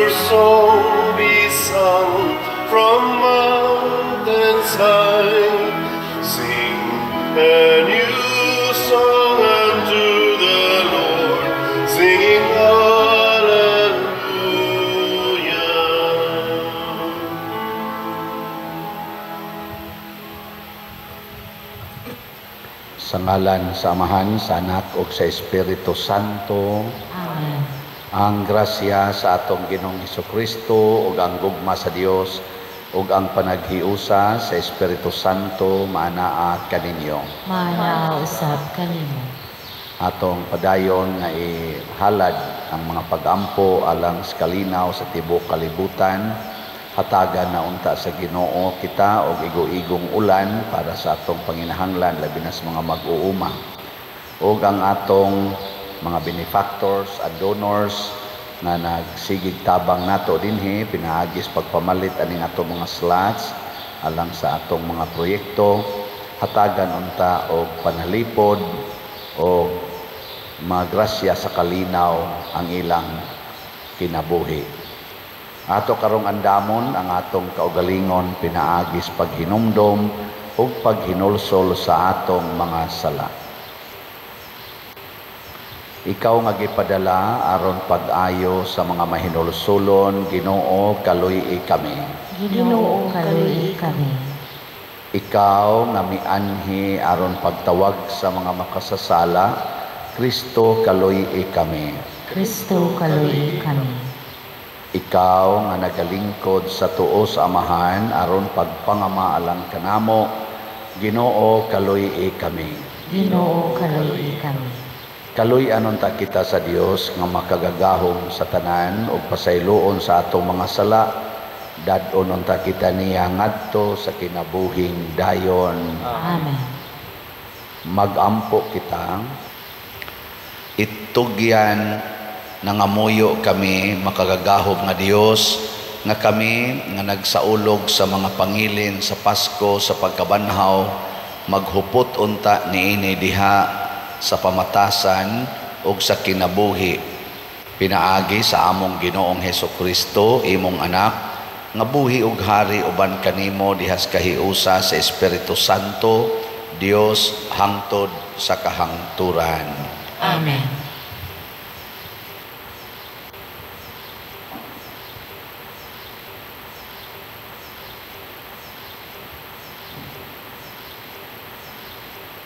your song be sung from mountains high. Sing a new song unto the Lord, singing hallelujah. Sa ngalan sa Amahan, sa Anak ug sa Espiritu Santo. Amen. Ang grasya sa atong Ginoong Hesukristo ug ang gugma sa Dios ug ang panaghiusa sa Espiritu Santo maanaa kaninyo. Maanaa usab kanimo. Atong padayon nga ihalad ang mga pagampo alang sa kalinaw sa tibuok kalibutan. Hatagan na unta sa Ginoo kita og igo-igong ulan para sa atong panginahanglan, labi na sa mga mag-uuma. Ug ang atong mga benefactors and donors nga nagsigig tabang nato dinhi pinaagis pagpamalit aning atong mga slots alang sa atong mga proyekto, hatagan unta og panalipod og mga grasya sa kalinaw ang ilang kinabuhi. Ato karong andamon ang atong kaugalingon pinaagis paghinumdom ug paghinulsol sa atong mga sala. Ikaw nga gipadala aron pag-ayo sa mga mahinulsulon, Ginoo, kaluy-i kami. Ginoo, kaluy-i kami. Ikaw nga mianhi aron pagtawag sa mga makasasala, Kristo, kaluy-i kami. Kristo, kaluy-i kami. Ikaw nga nagalingkod sa tuo sa Amahan aron pagpangama alang kanamo, Ginoo, kaluy-i kami. Ginoo, kaluy-i kami. Kaluy-an unta kita sa Dios nga makagagahom sa tanan ug pasayloon sa atong mga sala, dad-on unta kita niya ngadto sa kinabuhing dayon. Amen. Magampo kita. Itugyan nangamuyo kami, makagagahom nga Dios, nga kami nga nagsaulog sa mga pangilin sa Pasko sa pagkabanhaw, maghupot unta niini diha sa pamatasan ug sa kinabuhi pinaagi sa among Ginoong Hesukristo, imong anak, nga buhi ug hari uban kanimo dihas kahiusa sa Espiritu Santo, Dios hangtod sa kahangturan. Amen.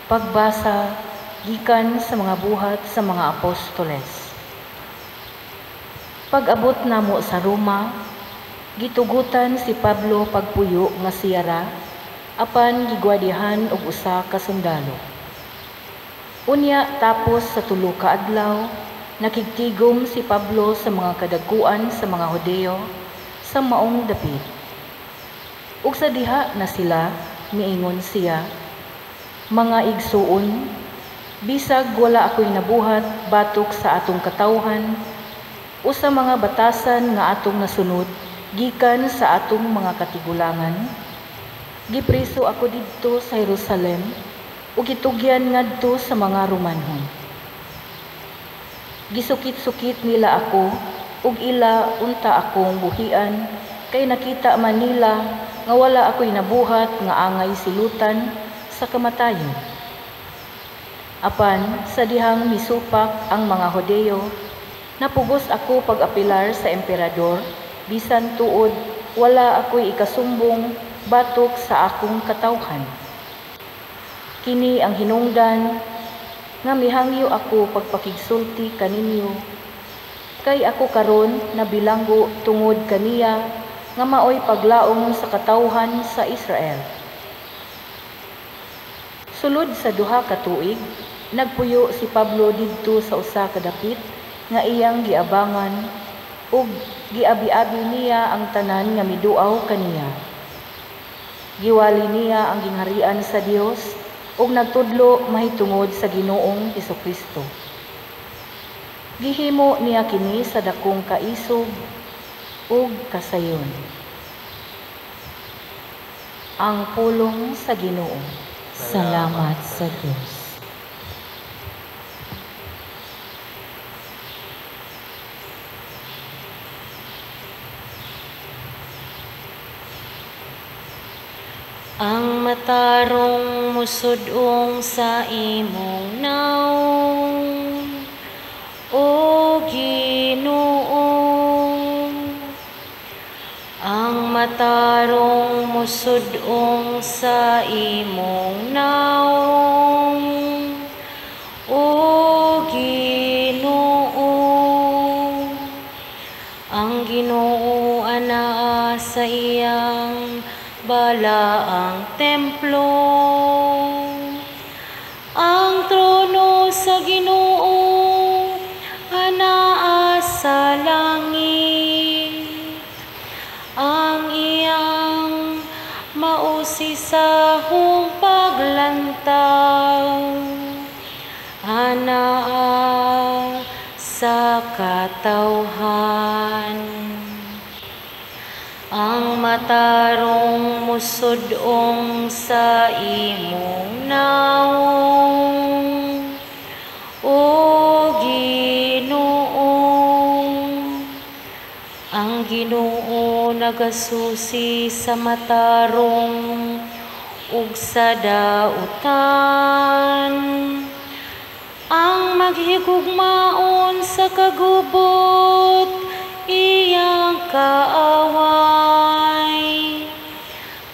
Pagbasa gikan sa mga buhat sa mga apostoles. Pag-abot namo sa Roma, gitugutan si Pablo pagpuyo nga siyara, apan gigwardiyahan og usa ka sundalo. Unya tapos sa tulo ka adlaw, nakigtigom si Pablo sa mga kadagkuan sa mga Hudeo sa maong dapit. Ug sa diha na sila miingon siya, "Mga igsuon, bisag wala ako'y nabuhat batok sa atong katawhan o sa mga batasan nga atong nasunod gikan sa atong mga katigulangan, gipriso ako didto sa Jerusalem ug gitugyan ngadto sa mga Romanhon. Gisukit-sukit nila ako ug ila unta akong buhian kay nakita man nila nga wala ako'y nabuhat nga angay silutan sa kamatayon. Apan sa dihang misupak ang mga Hudeo, napugos ako pag-apilar sa emperador, bisan tuod wala ako'y ikasumbong batok sa akong katawhan. Kini ang hinungdan nga mihangyo ako pagpakigsulti kaninyo, kay ako karon nabilanggo tungod kaniya nga maoy paglaom sa katawhan sa Israel." Sulod sa 2 ka tuig, nagpuyo si Pablo didto sa usa ka dapit nga iyang giabangan ug giabi-abi niya ang tanan nga miduaw kaniya. Giwali niya ang gingharian sa Dios ug nagtudlo mahitungod sa Ginoong Hesukristo. Gihimo niya kini sa dakong kaisog ug kasayon. Ang pulong sa Ginoo. Salamat sa Dios. Ang matarong musud-ong sa imong nawong, O Ginoo. Ang matarong musud-ong sa imong nawong, O Ginoo. Ang Ginoo anaa sa iyang balaang templo. Ang trono sa Ginoo anaa sa langit. Ang iyang mausisahong paglantaw anaa sa katawhan. Ang matarong musud-ong sa imong nawong, O Ginoo. Ang Ginoo nagasusi sa matarong ug sa dautan. Ang maghigugmaon sa kagubot iyang kaaway.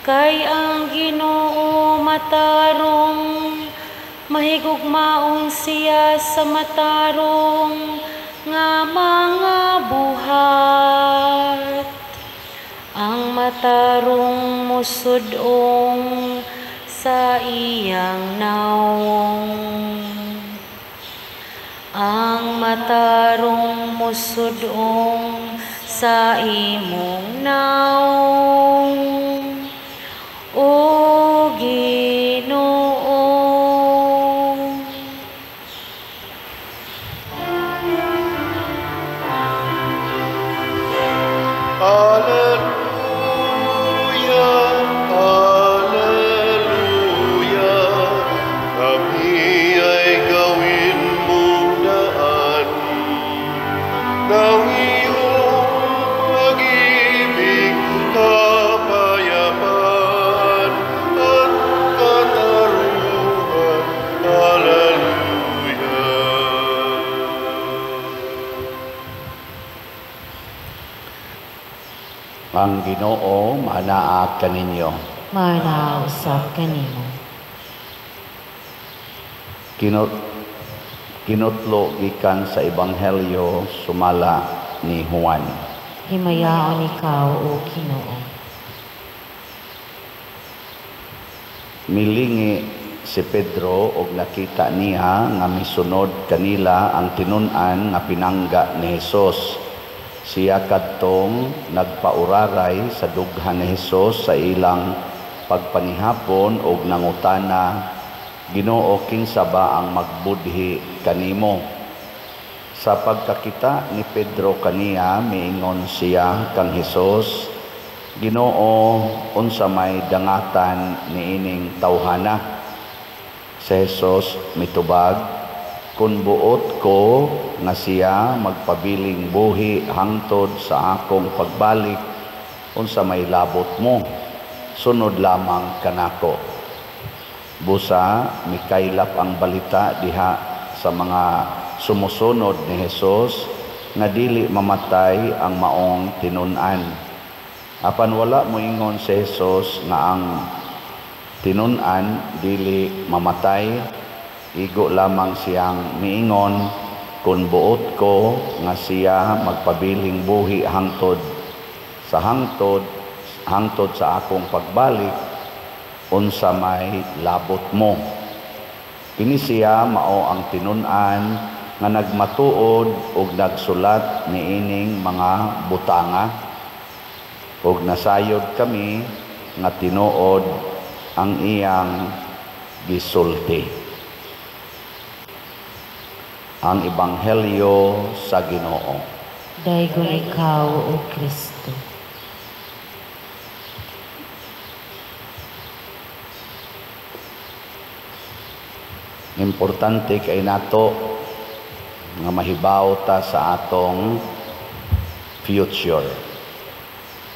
Kay ang Ginoo matarong, mahigugmaon siya sa matarong nga mga buhat. Ang matarong musud-ong sa iyang nawong. Ang matarong musud-ong sa imong nawong, O Ginoo. Alleluia, Alleluia, kami ay gawin mong daan ng iyong pag-ibig, kapayapaan at katarungan. Alleluia. Ang Ginoo manaa kaninyo. Manaa usab kanimo. Kinutlo gikan sa Ebanghelyo sumala ni Juan. Himayaon ikaw, O Ginoo. Milingi si Pedro og nakita niya nga misunod kanila ang tinun-an nga pinangga ni Hesus. Siya kadtong nagpauraray sa dughan ni Hesus sa ilang pagpanihapon og nangutana, Ginoo, kinsa ba ang magbudhi kanimo? Sa pagkakita ni Pedro kaniya, miingon siya kang Hesus, Ginoo, unsa may dangatan niining tawhana? Si Hesus mitubag, kun buot ko nga siya magpabiling buhi hangtod sa akong pagbalik, unsa may labot mo? Sunod lamang kanako. Busa mikaylap ang balita diha sa mga sumusunod ni Hesus nga dili mamatay ang maong tinun-an. Apan wala moingon si Hesus nga ang tinun-an dili mamatay. Igo lamang siyang miingon, kun buot ko nga siya magpabiling buhi hangtod sa akong pagbalik, unsa may labot mo? Kini siya mao ang tinun-an nga nagmatuod og nagsulat niining mga butanga, og nasayod kami nga tinuod ang iyang gisulti. Ang Ebanghelyo sa Ginoo. Daygon ikaw, O Kristo. Importante kay nato nga mahibaw ta sa atong future.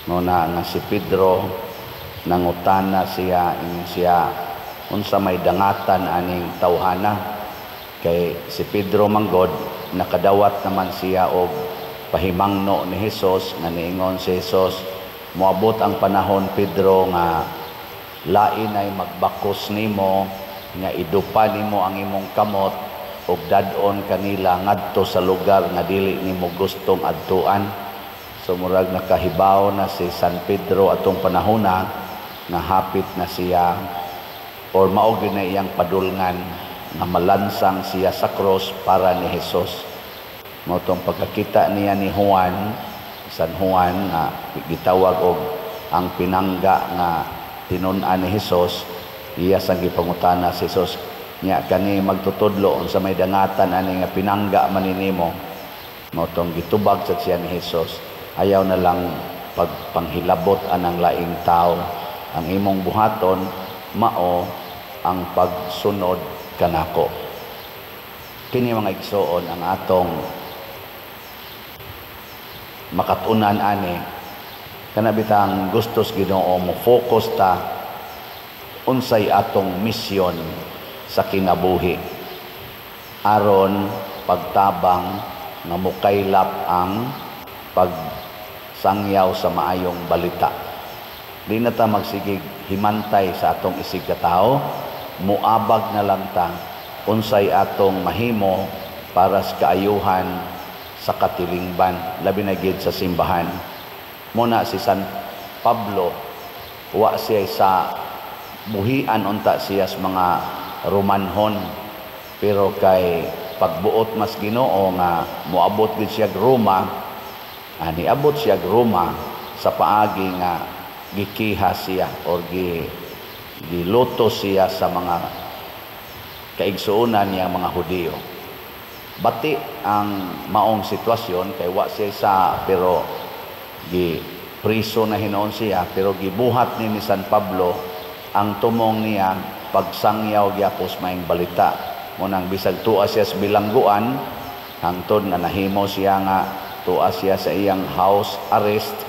No na nga si Pedro Nangutana siya, ingon siya, unsa may dangatan aning tawhana? Kay si Pedro manggod nakadawat naman siya og pahimangno ni Hesus nga niingon si Hesus, moabot ang panahon, Pedro, nga lain ay magbakos nimo, nga idupa nimo ang imong kamot ug dad-on kanila ngadto sa lugar nga dili nimo gustong adtuan. So murag nakahibaw na si San Pedro atong panahona nga hapit na siya or mao gyud na iyang padulngan nga malansang siya sa cross para ni Hesus. Mao tong pagkakita niya ni Juan, San Juan nga gitawag og ang pinangga nga tinun-an ni Hesus, iya sang gipangutana si Hesus nya, "Kani magtutudlo, unsa may dangatan ani nga pinangga man nimo?" Mao tong gitubag sad siya ni Hesus, "Ayaw na lang pagpanghilabot anang laing tao. Ang imong buhaton mao ang pagsunod kanako." Kini, mga igsoon, ang atong makatunan ani, kana bitang gustos Ginoo mo focus ta unsay atong misyon sa kinabuhi aron pagtabang nga mukaylap ang pagsangyaw sa maayong balita. Di na ta magsigig himantay sa atong isig katao, muabag na lang ta unsay atong mahimo para sa kaayuhan sa katilingban, labi na gid sa simbahan. Muna si San Pablo, wa siya sa buhian unta siya sa mga Romanhon, pero kay pagbuot mas Ginoo nga moabot gid siya Roma, ani abot siya Roma sa paagi nga gikiha siya or giluto siya sa mga kaigsuonan niya, mga Hudiyo. Bati ang maong sitwasyon kay wa siya sa, pero gi priso na hinuon siya, pero gibuhat ni San Pablo ang tumong niya pagsangyaw gyapos maayong balita. Munang bisag tuwa siya sa bilangguan, hangtod nga nahimo siya nga tuwa siya sa iyang house arrest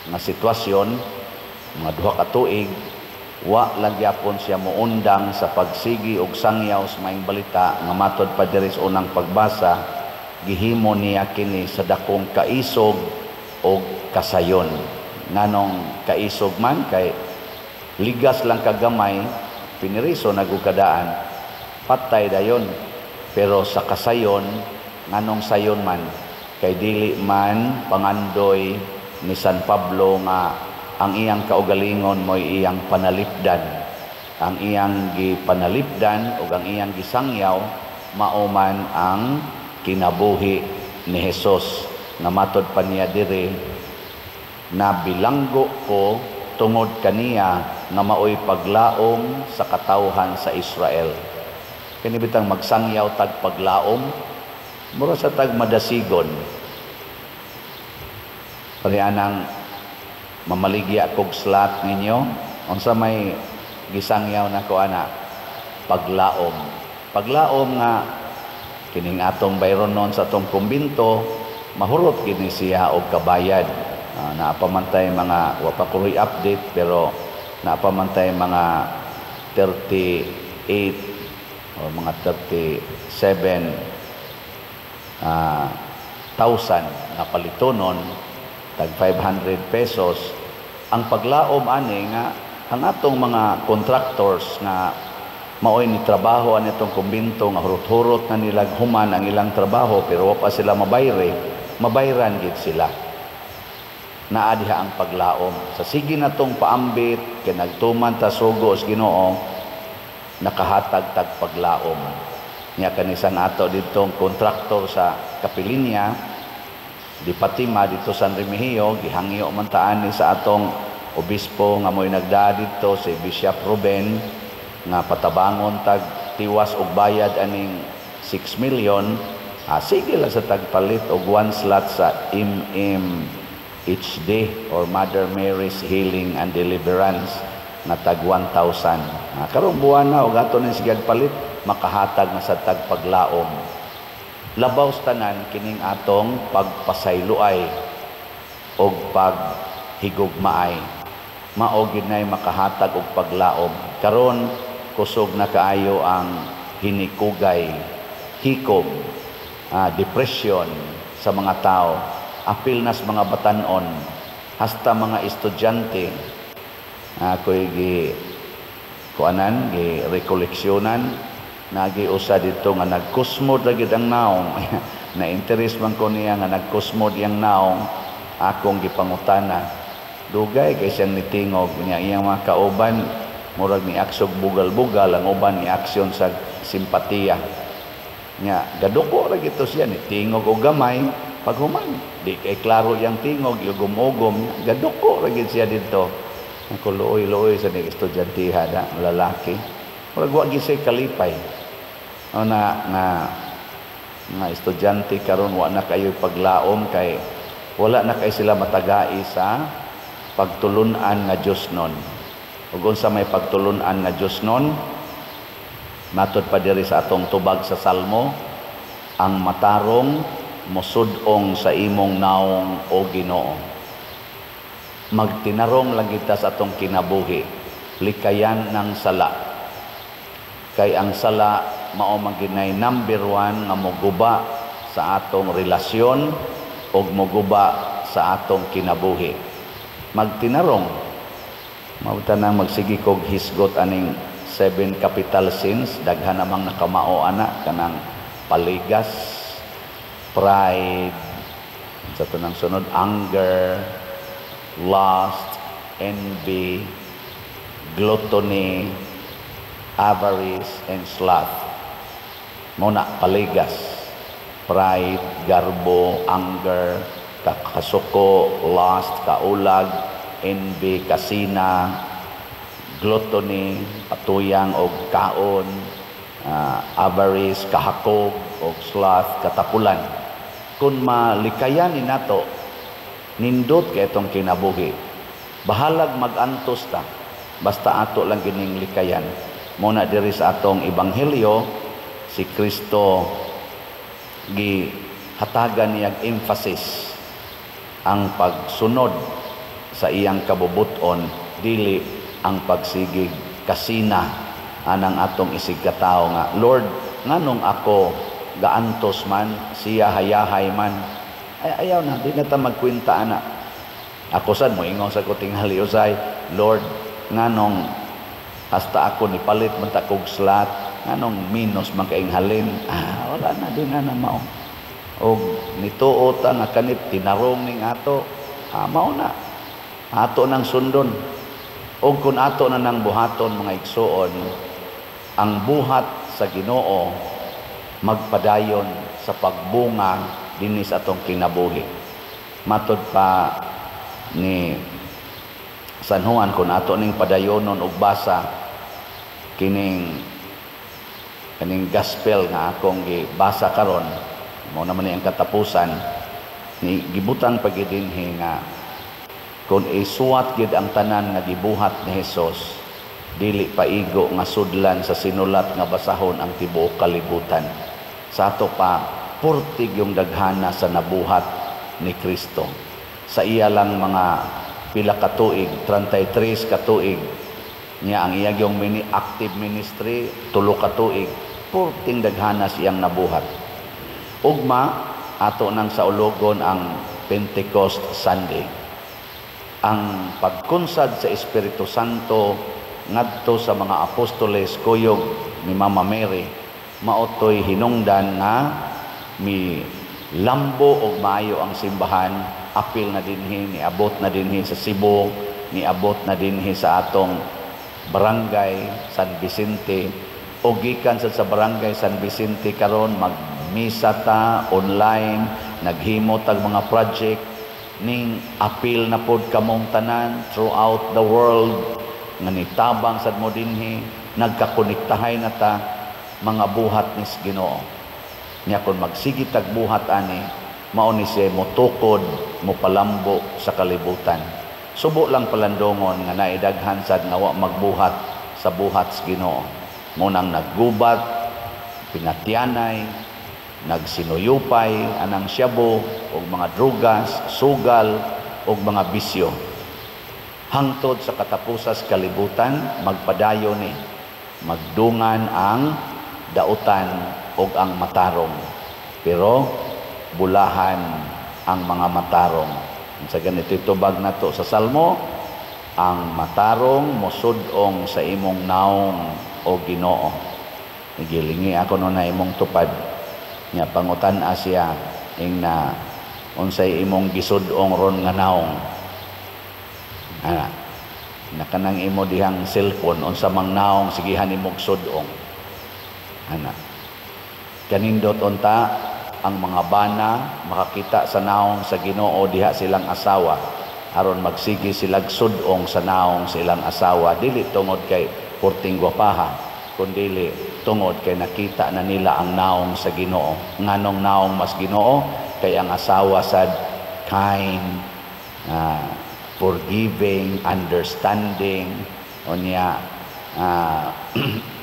nga sitwasyon mga 2 ka tuig, wa lang gyapon siya muundang sa pagsigi og sangyaw sa maayong balita nga matod pa diri sa unang pagbasa, gihimo niya kini sa dakong kaisog og kasayon. Nganong kaisog man? Kay ligas lang kagamay, piniriso nagukadaan, patay dayon. Pero sa kasayon, nganong sayon man? Kay dili man pangandoy ni San Pablo nga ang iyang kaugalingon mo'y iyang panalipdan. Ang iyang gipanalipdan o ang iyang gisangyaw mao man ang kinabuhi ni Hesus nga matod pa niya diri, "Nabilanggo ko tungod kaniya nga maoy paglaom sa katawhan sa Israel." Kini bitang magsangyaw tag paglaom, mura sa tag madasigon. Parianang mamaligya kog slot ninyo, unsa may gisangyaw nako ana? Paglaom. Paglaom nga kining atong bayronon sa atong kumbinto, mahurot kini siya og kabayad. Naapamantay mga, wa pa ko update, pero naapamantay mga 38 o mga 37 thousand nga palitonon, tag 500 pesos. Ang paglaom ani nga ang atong mga contractors nga maoy ni trabaho ani atong kumbinto, nga hurot-hurot na nila human ang ilang trabaho pero wa pa sila mabayre, mabayran gid sila. Naa diha ang paglaom sa sige natong paambit kay nagtuman ta sugo sa Ginoo, nakahatag tag paglaom niya. Kanisang ato ditong kontraktor sa Kapilinya di Fatima dito San Remigio, gihangyo man taan ni sa atong obispo nga mo'y nagdaa didto, si Bishop Ruben, nga patabangon tag tiwas og bayad aning 6 million. Sige lang sa tagpalit og one slot sa MMHD or Mother Mary's Healing and Deliverance nga tag 1,000. Karong buwan na og ato ning sigag palit, makahatag na sa tag paglaom. Labaw sa tanan kining atong pagpasayloay og paghigugmaay. Mao gid nay makahatag og paglaom. Karon kusog na kaayo ang hinikugay, hikog, depression sa mga tao, apil nas mga batanon, hasta mga estudyante. Ako'y gi kuanan, gi rekoleksyonan, nagi usa dito nga nagkusmod lagi ang naong. Na interest man ko niya nga nagkusmod iyang naong, akong gipangutana. Dugay kay siyang nitingog niya, iyang mga kauban murag ni aksog bugal-bugal, ang uban ni aksyon sa simpatiya nya. Gaduko ra gito siya, nitingog og gamay. Paghuman, di kay klaro iyang tingog, ugom-ugom, gaduko ra gid siya didto. Ako, luoy-luoy sa ning estudyanteha na lalaki, murag wa gid siya kalipay. O na nga nga estudyante karon, wa na kayo paglaom kay wala na kay sila matagai sa pagtulun-an nga Dios nun. Ug unsa may pagtulun-an nga Dios nun? Matod pa diri sa atong tubag sa Salmo, ang matarong mosud-ong sa imong naong, o Ginoo. Magtinarong lang kita sa atong kinabuhi, likayan ng sala. Kay ang sala mao man ginay number one nga moguba sa atong relasyon ug moguba sa atong kinabuhi. Magtinarong, mao nang magsige kog hisgot aning seven capital sins, daghan namang nakamao ana, kanang paligas, pride, sa tunang sunod, anger, lust, envy, gluttony, avarice, and sloth. Mao na paligas, pride, garbo, anger, kasuko, lust, kaulag, envy, kasina, gluttony, patuyang og kaon, avarice, kahakog, og sloth, katapulan. Kung malikayan ni nato, nindot kay itong kinabuhi. Bahalag magantos ta, basta ato lang gining likayan. Muna diri sa atong ebanghelyo, si Kristo gi hatagan niyag emphasis ang pagsunod sa iyang kabubuton, dili ang pagsigig kasina anang atong isig katawo nga, "Lord, nganong ako gaantos man, siya hayahay man?" Ay, ayaw na, di na ta magkwenta ana. Ako sad moingon sa ko tingali usay, "Lord, nganong hasta ako nipalit man ta kog slot, nganong minus man kaing halin?" Ah, wala na din na mao. Og nituo ta nga kanit tinarong ning ato, mao na. Ato nang sundon. Og kung ato na nang buhaton, mga igsuon, ang buhat sa Ginoo magpadayon sa pagbunga dinhi sa atong kinabuhi. Matod pa ni San Juan, kung ato ning padayonon og basa kining kaning gospel nga akong gibasa karon, mao naman ni ang katapusan ni gibutang pagid dinhi nga kung isuwat gid ang tanan nga gibuhat ni Hesus, dili paigo nga sudlan sa sinulat nga basahon ang tibuok kalibutan. Sa ato pa, purtig yung daghana sa nabuhat ni Kristo sa iya lang mga pila ka tuig, 33 ka tuig niya. Ang iya yung mini active ministry, 3 ka tuig. Purting daghana siyang nabuhat. Ugma ato nang saulogon ang Pentecost Sunday, ang pagkunsad sa Espiritu Santo ngadto sa mga apostoles kuyog ni Mama Mary. Maotoy hinungdan nga mi lambo og maayo ang simbahan, apil na dinhi, niabot na dinhi sa Cebu, niabot na dinhi sa atong barangay San Vicente. O gikan sa barangay San Vicente karon magmisa ta online, naghimo tag mga project ning apil na pod kamong tanan throughout the world nga nitabang sad mo dinhi. Nagkakonektahay na ta, mga buhat ni Ginoo. Nya kon magsige tag buhat ani, mao ni siya motukod, mopalambo sa kalibutan. Subo lang palandongon nga naidaghan sad nga wa magbuhat sa buhat sa Ginoo. Mo nang naggubat, pinatyanay, nagsinuyupay anang syabo ug mga drugas, sugal ug mga bisyo. Hangtod sa katapusas kalibutan, magpadayon ni magdungan ang dautan ug ang matarong, pero bulahan ang mga matarong. Sa ganito tubag nato sa Salmo, ang matarong mosud-ong sa imong naong, o Ginoo. Gilingi ako no na imong tupad nya, pangutan-a siya ing na unsay imong gisud-ong ron nga naong. Ana na kanang imo dihang cellphone, unsa mang naong sigihan imong sud-ong ana. Kanindot unta ang mga bana makakita sa naong sa Ginoo diha silang asawa, aron magsige silag sud-ong sa naong silang asawa, dili tungod kay purting gwapaha, kundili tungod kay nakita na nila ang naong sa Ginoo. Nganong naong mas Ginoo? Kay ang asawa sad kind, forgiving, understanding, unya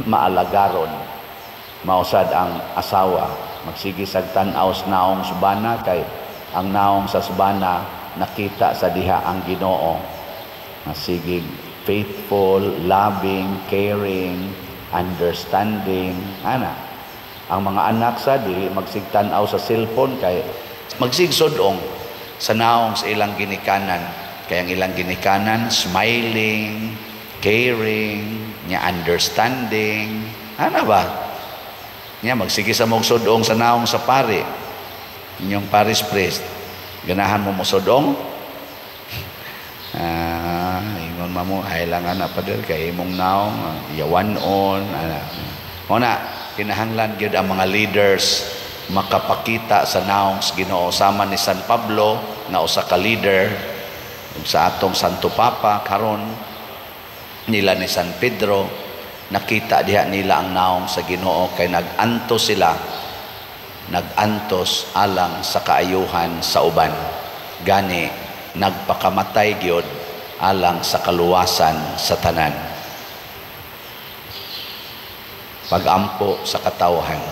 maalagaron. Mausad ang asawa magsige sag tan-aw sa naong subana, kay ang naong sa subana nakita sa diha ang Ginoo. Masigig faithful, loving, caring, understanding ana. Ang mga anak sa dili magsigtan-aw sa cellphone, kay magsigsudong sa naong sa ilang ginikanan, kay ang ilang ginikanan smiling, caring, nya understanding ana ba. Nya magsige sa mong sudong sa naong sa pare, inyong parish priest. Ganahan mo mosudong? Ingon mamo ay lang ana, pader, kay imong naong yawan-on ana. Mo na kinahanglan gyud ang mga leaders makapakita sa naong sa Ginoo, sama ni San Pablo nga usa ka leader, ug sa atong Santo Papa karon nila ni San Pedro. Nakita diha nila ang naong sa Ginoo kay nag-antos sila, nag-antos alang sa kaayuhan sa uban. Gani nagpakamatay gyud alang sa kaluwasan sa tanan. Pag-ampo sa katawhan.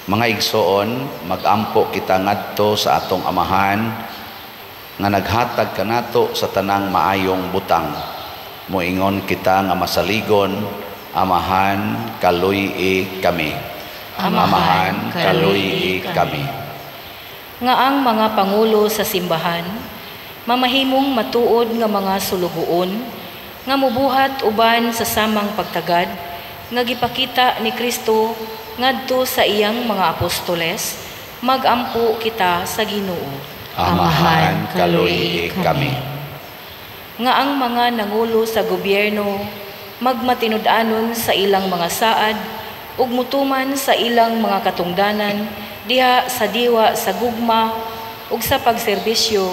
Mga igsoon, mag-ampo kita ngadto sa atong Amahan nga naghatag kanato sa tanang maayong butang. Moingon kita nga masaligon, Amahan, kaluy-i kami. Amahan, kaluy-i kami. Nga ang mga pangulo sa simbahan mamahimong matuod nga mga sulugoon nga mubuhat uban sa samang pagtagad nga gipakita ni Kristo ngadto sa iyang mga apostoles, magampo kita sa Ginoo. Amahan, kaluy-i kami. Nga ang mga nangulo sa gobyerno magmatinud-anon sa ilang mga saad ug mutuman sa ilang mga katungdanan diha sa diwa sa gugma ug sa pagserbisyo,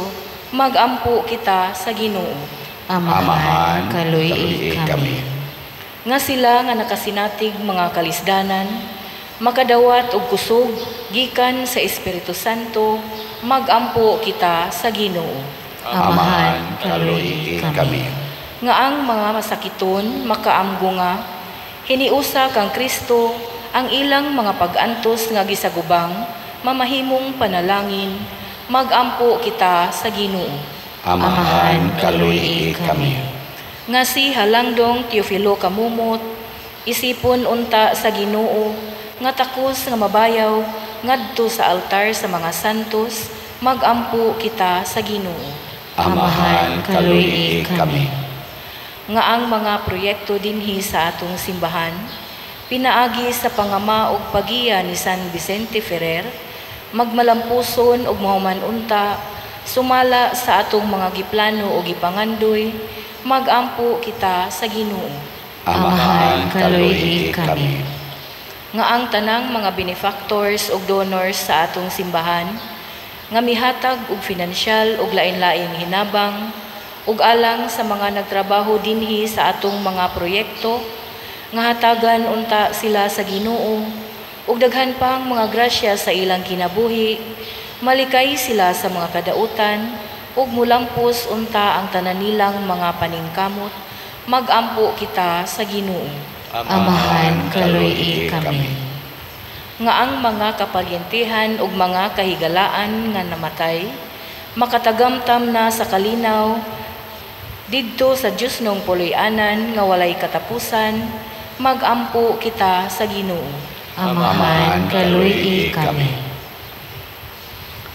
magampo kita sa Ginoo. Amahan, kaluy-i kami. Nga sila nga nakasinatig mga kalisdanan makadawat og kusog gikan sa Espiritu Santo, magampo kita sa Ginoo. Amahan, kaluy-i kami. Nga ang mga masakiton makaamgo nga hiniusa kang Kristo ang ilang mga pag-antos nga gisagubang mamahimong panalangin, magampo kita sa Ginoo. Amahan, kaluy-i kami. Nga si Halangdong Teofilo Kamumot isipon unta sa Ginoo nga takos nga mabayaw ngadto sa altar sa mga santos, magampo kita sa Ginoo. Amahan, kaluy-i kami. Nga ang mga proyekto dinhi sa atong simbahan pinaagi sa pangama ug pagiya ni San Vicente Ferrer magmalampuson ug mahuman unta sumala sa atong mga giplano o gipangandoy, magampo kita sa Ginoo. Amahan, kaluy-i kami. Nga ang tanang mga benefactors ug donors sa atong simbahan nga mihatag og finansyal ug lain-laing hinabang ug alang sa mga nagtrabaho dinhi sa atong mga proyekto, nga hatagan unta sila sa Ginoo ug daghan pang mga grasya sa ilang kinabuhi, malikay sila sa mga kadautan ug mulampos unta ang tanan nilang mga paningkamot, magampo kita sa Ginoo. Amahan, kaluy-i kami. Nga ang mga kaparyentihan ug mga kahigalaan nga namatay makatagamtam na sa kalinaw Didto sa Diosnong puloy-anan nga walay katapusan, magampo kita sa Ginoo. Amahan, kaluy-i kami.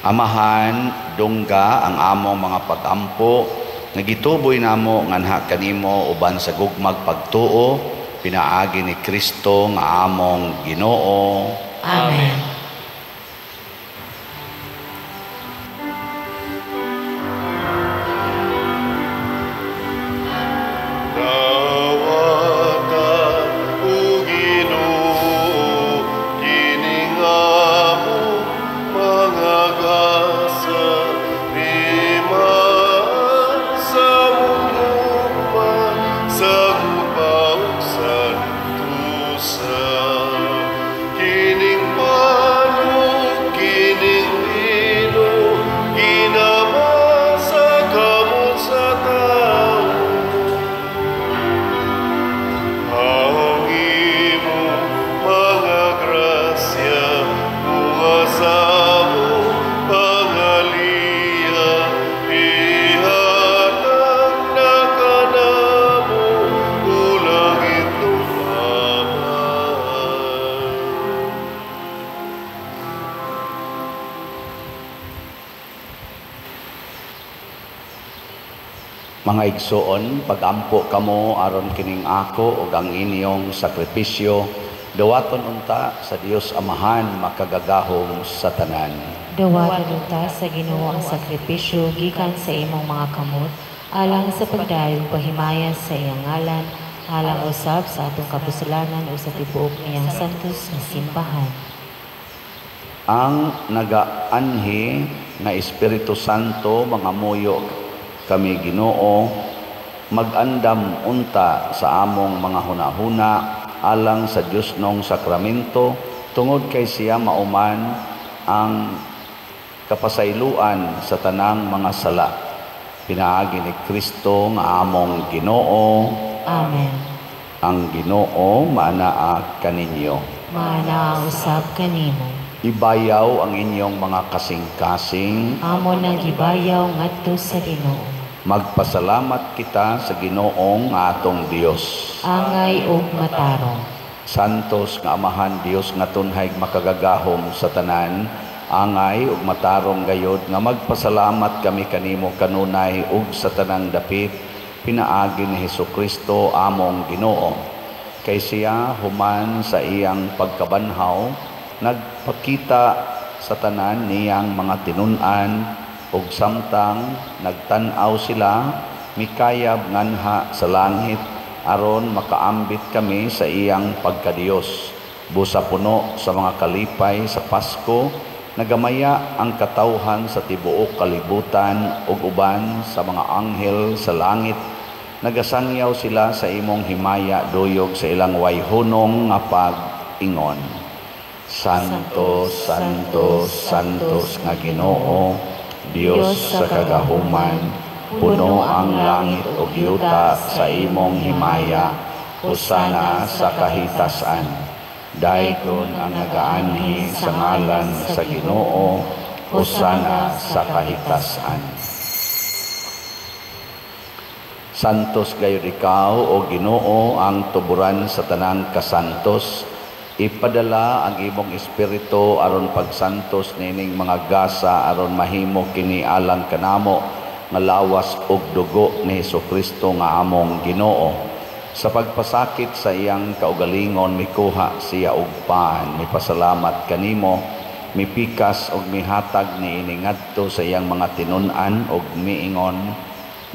Amahan, dungga ang among mga pagampo nga gituboy namo nganha kanimo uban sa gugmag pagtuo pinaagi ni Kristo nga among Ginoo. Amen. Dawata o Ginoo, kining among mga gasa, rimaan sa among gugma, sa gugma ug santusa. Kining pan ug kining bino, ginama sa kamot sa tawo. Ang imong mga grasya, bunga sa among pangaliya, ihatag na kanamo, o langitnong Amahan. Mga igsoon, pagampo kamo aron kining ako ug ang inyong sakripisyo, dawaton unta sa Dios Amahan makagagahom sa tanan. Dawaton unta sa Ginoo ang sakripisyo gikan sa imong mga kamot, alang sa pagdayeg pahimaya sa iyang ngalan, alang usab sa atong kapuslanan o sa tibuok niyang santos nga simbahan. Ang nagaanhi nga Espiritu Santo mangamuyo kami Ginoo, magandam unta sa among mga hunahuna alang sa Diosnong sakramento, tungod kay siya mauman ang kapasayloan sa tanang mga sala. Pinaagi ni Kristo nga among Ginoo. Amen. Ang Ginoo maanaa kaninyo. Maanaa usab kanimo. Ibayaw ang inyong mga kasing-kasing. Amo nang gibayaw ngadto sa Ginoo. Magpasalamat kita sa Ginoong atong Dios. Angay ug matarong. Santos nga Amahan Dios nga tunhay makagagahom sa tanan, angay ug matarong gayod nga magpasalamat kami kanimo kanunay ug sa tanang dapit pinaagi ni Hesukristo among Ginoo. Kay siya human sa iyang pagkabanhaw nagpakita sa tanan niyang mga tinun-an, ug samtang nagtan-aw sila mikayab nganha sa langit aron makaambit kami sa iyang pagkadiyos. Busa puno sa mga kalipay sa Pasko, nagamaya ang katawhan sa tibuok kalibutan ug uban sa mga anghel sa langit. Nagasangyaw sila sa imong himaya duyog sa ilang wayhunong nga pag-ingon. Santo, Santo, Santos nga Ginoo, Dios sa kagahuman, puno ang langit ug yuta sa imong himaya, hosana sa kahitasan. Daygon ang nagaanhi sa ngalan sa Ginoo, hosana sa kahitasan. Santos gayud ikaw, o Ginoo, ang tuburan sa tanang kasantos. Ipadala ang imong espiritu aron pagsantos nining mga gasa aron mahimo kini alang kanamo nga lawas ug dugo ni Hesukristo nga among Ginoo. Sa pagpasakit sa iyang kaugalingon mikuha siya og paan, mipasalamat kanimo, mipikas og mihatag niini ngadto sa iyang mga tinun-an og miingon,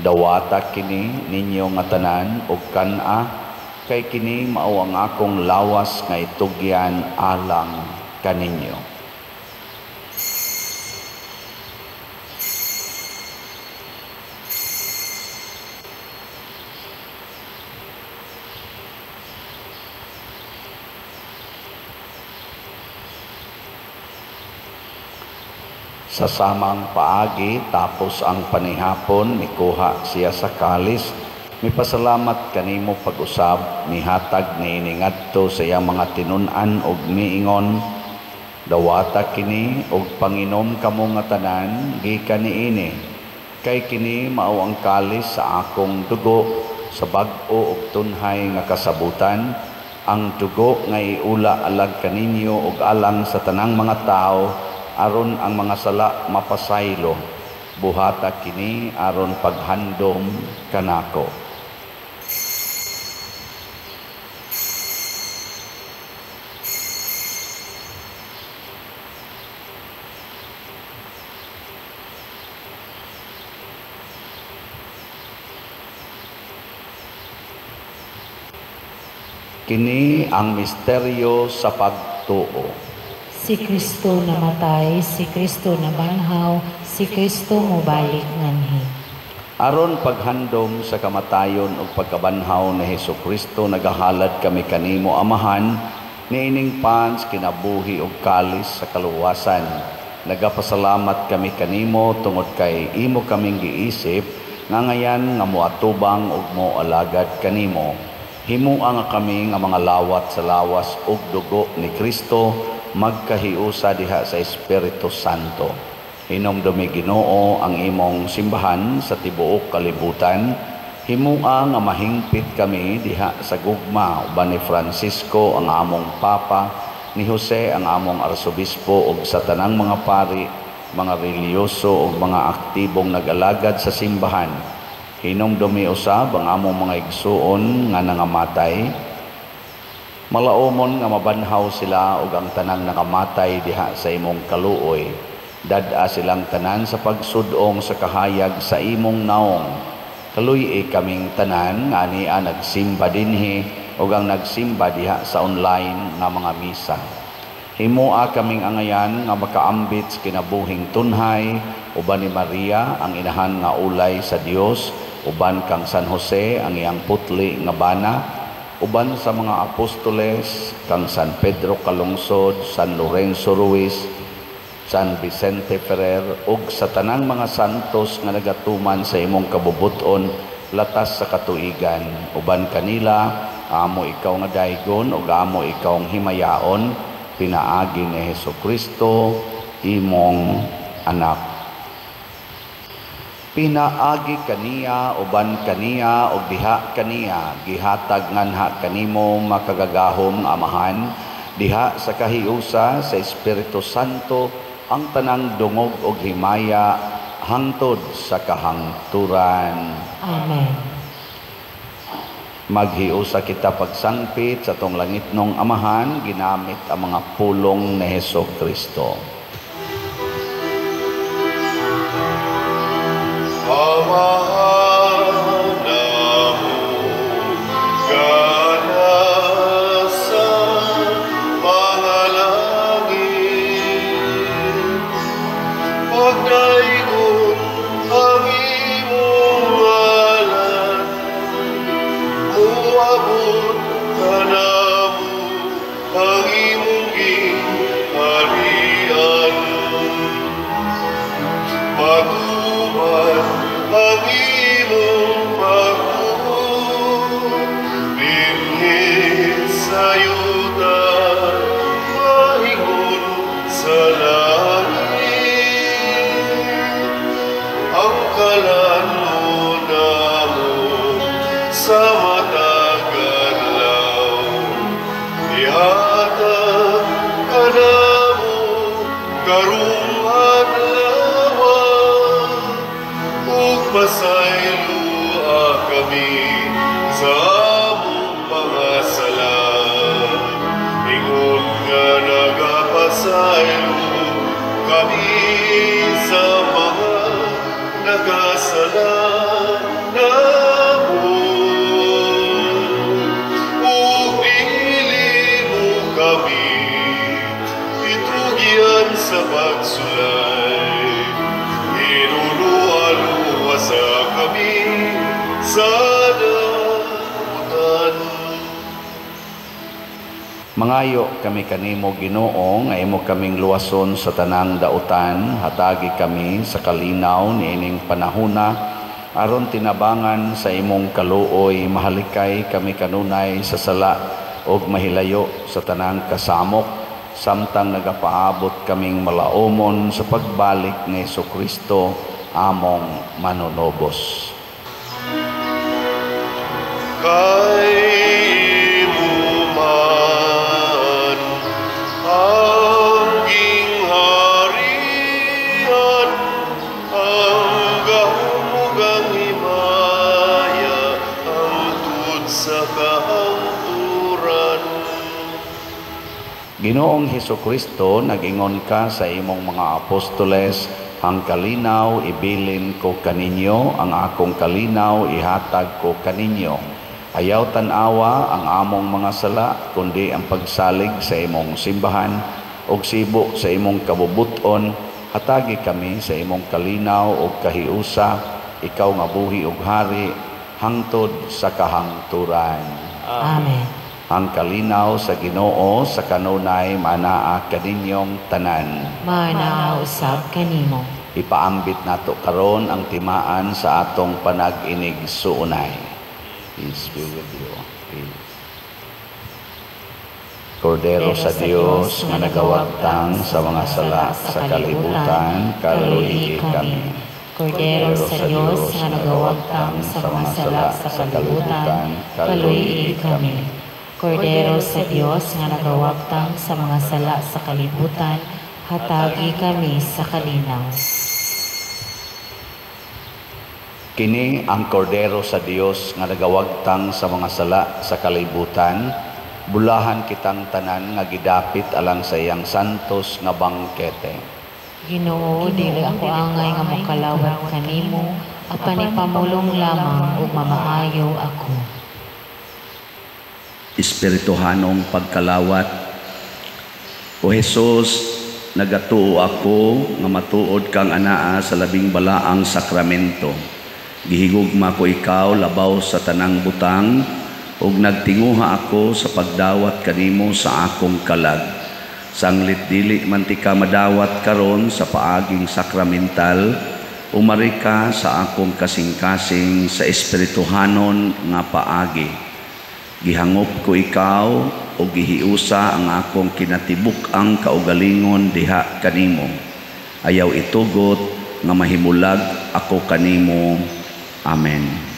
dawata kini ninyo nga tanan og kan-a, kay kini mao ang akong lawas nga itugyan alang kaninyo. Sa samang paagi, tapos ang panihapon, mikuha siya sa kalis, mipasalamat kanimo pag-usab, mihatag niini ngadto sa iyang mga tinun-an og miingon, dawata kini og panginom kamo nga tanan gikan niini. Kay kini mao ang kalis sa akong dugo sa bag-o ug tunhay nga kasabutan, ang dugo nga iula alag kaninyo ug alang sa tanang mga tawo aron ang mga sala mapasaylo. Buhata kini aron paghandom kanako. Kini ang misteryo sa pagtuo. Si Kristo namatay, si Kristo nabanhaw, si Kristo mobalik nganhi. Aron paghandom sa kamatayon ug pagkabanhaw ni Hesus Kristo, nagahalad kami kanimo Amahan niining pans kinabuhi ug kalis sa kaluwasan. Nagapasalamat kami kanimo tungod kay imo kaming giisip nga ngayan nga moatubang ug moalagad kanimo. Himua nga kami nga mga lawat sa lawas ug dugo ni Kristo magkahiusa diha sa Espiritu Santo. Hinumdumi Ginoo ang imong simbahan sa tibuok kalibutan. Himua nga mahingpit kami diha sa gugma uban ni Francisco ang among Papa, ni Jose ang among Arsobispo ug sa tanang mga pari, mga relihiyoso ug mga aktibong nag-alagad sa simbahan. Hinumdumi usab ang among mga igsuon nga nangamatay. Malaomon nga mabanhaw sila ug ang tanang nangamatay diha sa imong kaluoy. Dad-a silang tanan sa pagsudong sa kahayag sa imong naong. Kaluy-i kaming tanan nga ania nagsimba dinhi ug ang nagsimba diha sa online nga mga misa. Himua kaming angayan nga makaambit sa kinabuhing tunhay uban ni Maria ang inahan nga ulay sa Dios, uban kang San Jose ang iyang putli nga bana, uban sa mga apostoles kang San Pedro Calungsod, San Lorenzo Ruiz, San Vicente Ferrer ug sa tanang mga santos nga nagatuman sa imong kabubut-on latas sa katuigan. Uban kanila amo ikaw nga daygon ug amo ikaw ang himayaon pinaagi ni Hesus Kristo imong anak. Pinaagi kaniya, uban kaniya, ug diha kaniya, gihatag nganha kanimo makagagahom Amahan, diha sa kahiusa sa Espiritu Santo ang tanang dungog og himaya hangtod sa kahangturan. Amen. Maghiusa kita pagsangpit sa tong langitnong Amahan, ginamit ang mga pulong ni Hesus Kristo. Amahan namo nga nasa mga langit, pagdaygon ang imong ngalan, moabot kanamo ang imong gingharian. Matuman ang imong pagbuot dinhi sa yuta, maingon sa langit. Ang kalan-on namo sa matag adlaw, ihatag kanamo karong adlaw, ug pasayloa kami sa among mga sala, ingon nga nagapasaylo kami sa mga nagasala namo. Ug dili mo kami itugyan sa pagsulay, inulualuasa kami sa dautan. Mangayo kami kanimo Ginoo nga imo kaming luwason sa tanang dautan, hatagi kami sa kalinaw niining panahona aron tinabangan sa imong kaluoy, mahalikay kami kanunay sa sala ug mahilayo sa tanang kasamok, samtang nagapaabot kaming malaomon sa pagbalik ni Hesukristo among manunubos. Kay imo man ang gingharian, ang gahom ug ang himaya, hangtod sa kahangturan. Ginoong Hesukristo, nag-ingon ka sa imong mga apostoles, ang kalinaw ibilin ko kaninyo, ang akong kalinaw ihatag ko kaninyo. Ayaw tan-awa ang among mga sala, kundi ang pagsalig sa imong simbahan ug sibo sa imong kabubuton. Hatagi kami sa imong kalinaw ug kahiusa, ikaw nga buhi ug hari hangtod sa kahangturan. Amen. Ang kalinaw sa Ginoo sa kanunay manaa kaninyong tanan. Manaa usab kanimo. Ipaambit nato karon ang timaan sa atong panag-inig suunay. Peace be with you. Peace. Kordero sa Dios nga nagawagtang sa mga sala sa kalibutan, kaluoyi kami. Kordero sa Dios nga nagawagtang sa mga sala sa kalibutan, kaluoyi kami. Kordero sa Dios nga nagawagtang sa mga sala sa kalibutan, hatagi kami sa kalinaw. Kini ang Kordero sa Dios nga nagawagtang sa mga sala sa kalibutan, bulahan kitang tanan nga gidapit alang sa iyang santos nga bangkete. Ginoo, dili ako angay nga mokalawat kanimo, apan ipamulong lamang ug mamaayo ako. Espirituhanong pagkalawat. O Hesus, nagatuo ako nga matuod kang anaa sa labing balaang sakramento. Gihigugma ko ikaw labaw sa tanang butang, ug nagtinguha ako sa pagdawat kanimo sa akong kalag. Sanglit dili man ti ka madawat karon sa paaging sakramental, umari ka sa akong kasing-kasing sa espirituhanon nga paagi. Gihangop ko ikaw o gihiusa ang akong kinatibuk-ang kaugalingon diha kanimo. Ayaw itugot nga mahimulag ako kanimo. Amen.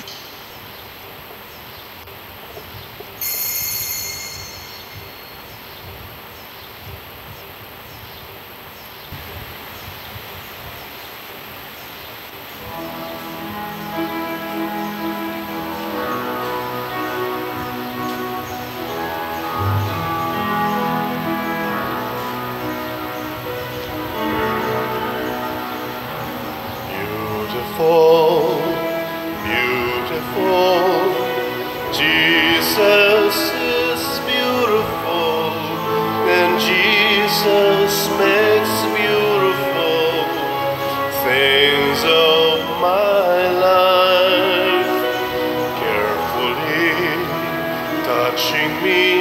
Beautiful, beautiful, Jesus is beautiful, and Jesus makes beautiful things of my life. Carefully touching me,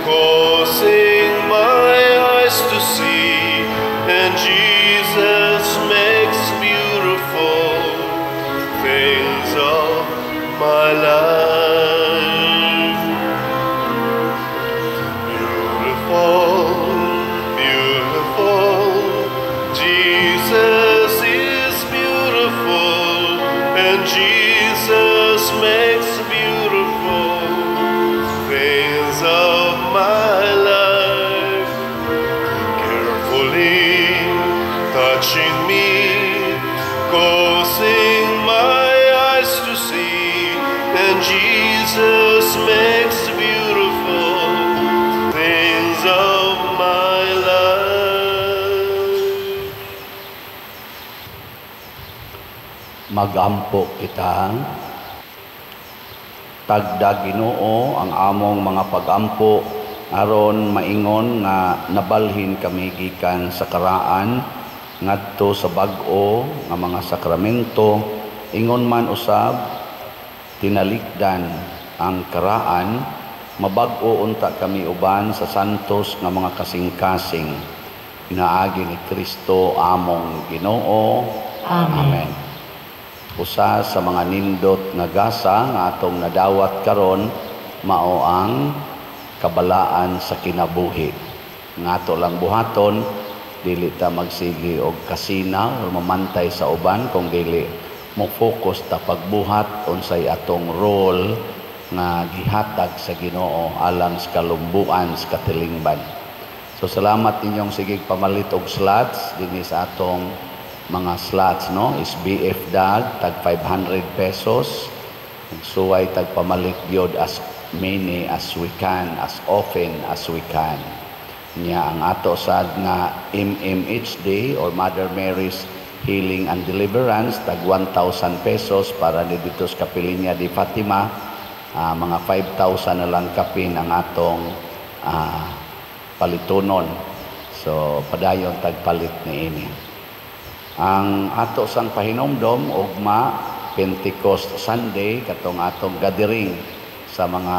causing my eyes to see, and Jesus makes beautiful things of my life. Beautiful, beautiful, Jesus is beautiful, and Jesus makes beautiful things of my life. Carefully touching me, causing my eyes to see, and Jesus makes beautiful things of my life. Magampo kita. Tagda Ginoo ang among mga pagampo aron maingon nga nabalhin kami gikan sa karaan ngadto sa bag-o nga mga sakramento, ingon man usab tinalikdan ang karaan, mabag-o unta kami uban sa santos nga mga kasing-kasing. Pinaagi ni Kristo among Ginoo. Amen. Amen. Usa sa mga nindot nga gasa nga atong nadawat karon mao ang kabalaan sa kinabuhi. Nga ato lang buhaton, Dili ta magsigi og kasina or mamantay sa uban, kung dili mo focus ta pagbuhat unsay atong role nga gihatag sa Ginoo alang sa kalumbuan sa katilingban. So salamat ninyong sigig pamalit og slots dinhi sa atong mga slots, no, is BF Dag tag 500 pesos. Suway tag pamalit gyud as many as we can, as often as we can. Nya ang ato sad nga MMHD or Mother Mary's Healing and Deliverance, tag 1,000 pesos para ni dito sa Kapilinya di Fatima. Mga 5,000 na lang kapin ang atong palitunon. So padayon tagpalit ni ini. Ang ato sang pahinomdom, ugma Pentecost Sunday, katong atong gathering sa mga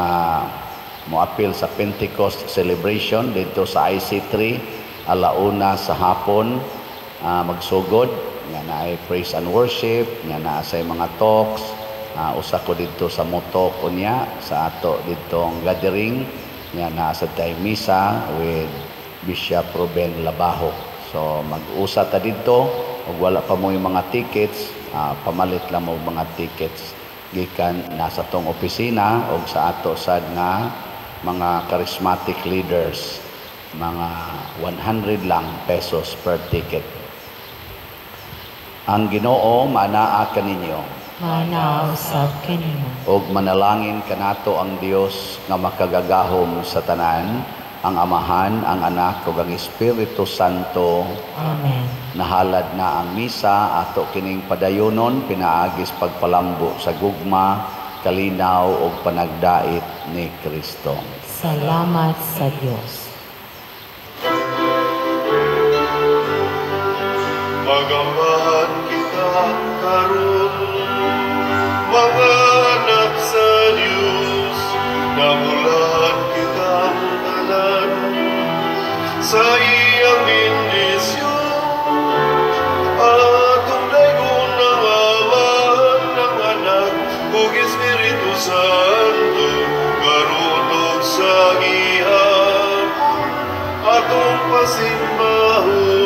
moapil sa Pentecost celebration dito sa IC3, 1:00 sa hapon magsugod nga naay praise and worship, nga naa say mga talks. Usa ko didto sa motalk unya sa ato didtong gathering. Nga naa sa tay misa with Bishop Ruben Labajo. So mag-usa ta didto ug wala pa mo yung mga tickets, pamalit lang mo mga tickets gikan nasa tong opisina og sa ato sad nga mga charismatic leaders, mga 100 lang pesos per ticket. Ang Ginoo maanaa kaninyo. Maanaa usab kanimo. Og manalangin kanato ang Dios nga makagagahom sa tanan, ang Amahan, ang Anak ug ang Espiritu Santo. Amen. Nahalad na ang misa, ato kining padayonon pinaagis pagpalambo sa gugma, kalinaw ug panagdait ni Kristo. Salamat sa Dios. Magambahan kita karon, mga anak sa Diyos, namulahan kitang tanan sa iyang bendisyon. Atong daygon ang Amahan, ang Anak, ug Espiritu Santo, karon ug sa gihapon, atong pasimbahon.